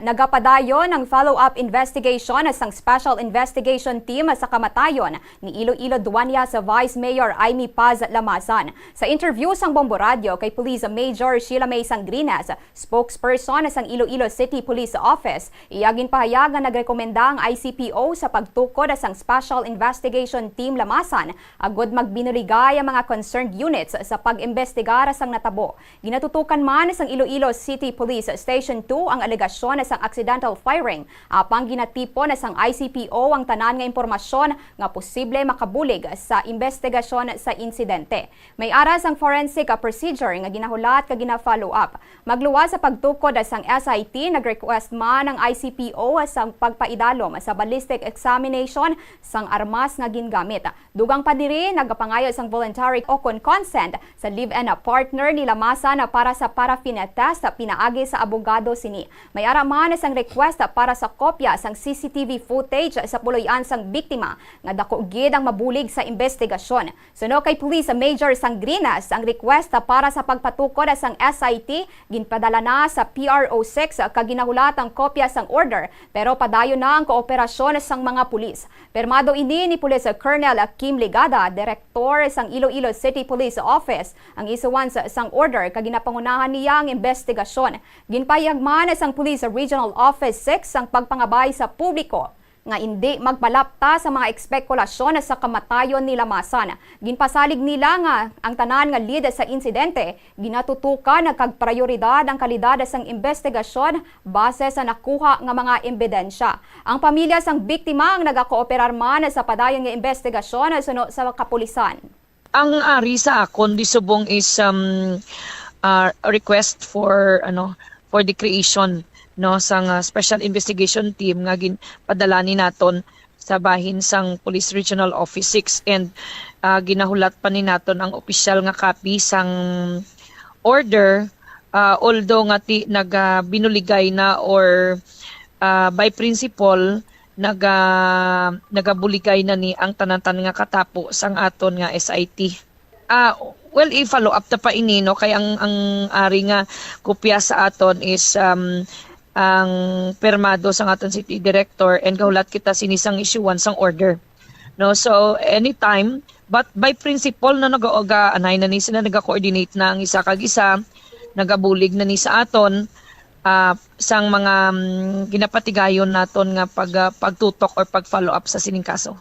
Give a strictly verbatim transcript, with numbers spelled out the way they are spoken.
Nagapadayon ang follow-up investigation sang Special Investigation Team sa kamatayon ni Iloilo Dueñas Vice Mayor Imee Paz Lamasan. Sa interview sang Bombo Radyo kay Police Major Sheila May Sangrinas, spokesperson sang Iloilo City Police Office, iya ginpahayag nga nagrekomenda ang I C P O sa pagtukod sang Special Investigation Team Lamasan agud magbinuligay ang mga concerned units sa pag-imbestigar sang natabo. Ginatutukan man sang Iloilo City Police Station two ang alegasyon sang accidental firing, apang ginatipon sang I C P O ang tanan nga impormasyon nga posible makabulig sa imbestigasyon sa insidente. May ara sang forensic procedure nga ginahulat kag gina-follow up. Magluwas sa pagtukod sang S I T, nag-request man ang I C P O sa pagpaidalom sa ballistic examination sang armas nga gingamit. Dugang pa diri, nagapangayo sang voluntary o kon consent sa live-in partner ni Lamasan para sa paraffin test pinaagi sa abogado sini. May ara man sang request para sa kopya sang C C T V footage sa puloy-an sang biktima nga dako gid ang mabulig sa imbestigasyon. Suno kay Police Major Sangrinas, ang request para sa pagpatukod sang S I T ginpadala na sa P R O six kag ginahulat ang kopya sang order, pero padayon na ang kooperasyon sang mga pulis. Pirmado ini ni Police Colonel Kim Ligada, direktor sang Iloilo City Police Office, ang issuance sang order kag ginapangunahan niya ang imbestigasyon. Ginpahayag man sang Police Regional Office six ang pagpangabay sa publiko nga indi magpalapta sa mga espekulasyon sa kamatayon ni Lamasan. Ginpasalig nila nga ang tanan nga lead sa insidente ginatutukan kag prayoridad ang kalidad sang imbestigasyon base sa nakuha nga mga ebidensya. Ang pamilya sang biktima ang nagakooperar man sa padayon nga imbestigasyon suno sa kapulisan. Ang ari sa akon di subong is, um, ah, request for, ano, for the creation, no, sang, ah, special investigation team nga ginpadala ni naton sa bahin sang Police Regional Office six, and, ah, ginahulat pa ni naton ang opisyal nga copy sang order, ah, although nga ti-, naga-, binuligay na or, ah, by principle, naga-, nagabuligay na ni ang tanan-tanan nga katapo sang aton nga S I T. Ah, well, i-follow up ta pa ini, no, kay ang, ang ari nga kopya sa aton is, um, ang pirmado sang aton city director, and gahulat kita sini sang issuean sang order. No, so anytime, but by principle, no, naga-, ga-, anay na ni sila, naga-coordinate na ang isa kag isa, nagabulig na ni sa aton, ah, sang mga, mm, ginapatigayon naton nga pag-, ah, pagtutok or pag-follow up sa sining kaso.